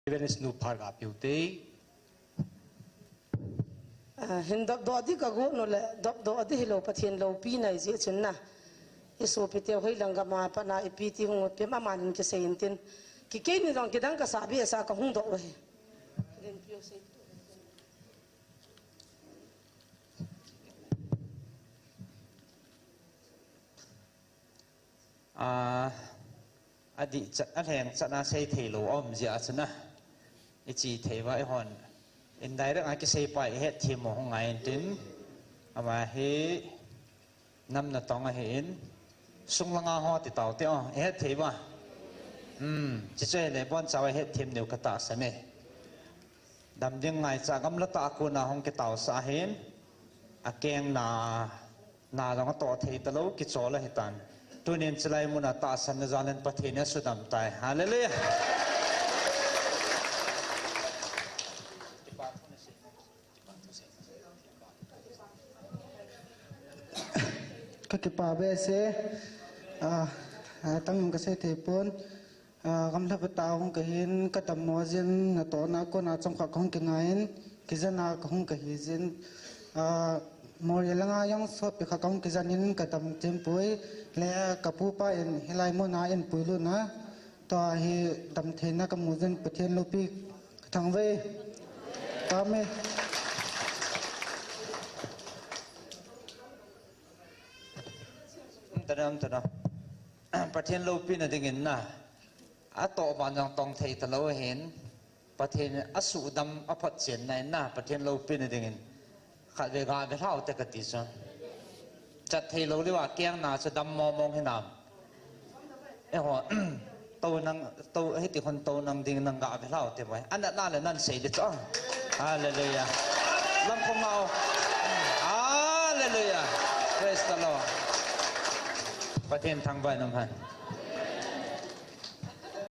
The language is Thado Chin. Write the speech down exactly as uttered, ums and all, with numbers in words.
Evangelist nu Pharga Piute. Ah, hin dopdoh di ka got u le, dopdoh di hilou, Pathen loupina ahi jeh chun na. I sopite hoilang gam a pat na ipi ti hung ut pem aman hin kisei intin. Kei keini jong kidang kasah behseh a kahung doh u ahi. Ah, adih chat, alheng chat na sei thei lou um jeh a chun na. I chi thei uva eihon. Indirect a kisei pa i het them u hung ngai intin. Ama hi nam natong ahin. Sung langa ho ti tau te o, i het thei uva. Hmm, chi chu ahile bon chau a het them diu ka tahsan e. Dam ding ngaicha gamla tah a kona hung kitaosah ahin. Akeng na, na jong atoh thei talou, kichol ahitan. Tunin chulai mun a tahsan na jal in Pathen in asudam tai. Hallelujah. Ka kipah behseh. Ah, ah, tang ka sei thei pon. Ah, gamla pa tah hung kahin, ka dammo jin, natohna kona chomkhat kahung kingai in, kijen a kahung kahi jin. Ah, Moreh langa jong sopi khat kahung kijen in, ka dam them poi, le ka pu pa in hilai mun a eipui lut na, tua hi damtheina ka mu jin, Pathen loupi ka thangvah e. Amen. Umtana, umtana. Pathen loupina dingin na. Atoh ban jong tong thei talou ahin. Pathen in asudam aphotchenna in na. Pathen loupina dingin. Khatvei gave lhau te kati chu. Chat thei lou leh akeng na chu dam mong mong hinam. Eiho, tou nang, tou, hiti khun tou nang ding nang gave lhau te boi. Anatna le nan sei di chu. Hallelujah. Lam khong ngau. Hallelujah. Praise the Lord. Pathen thangvah in um hen.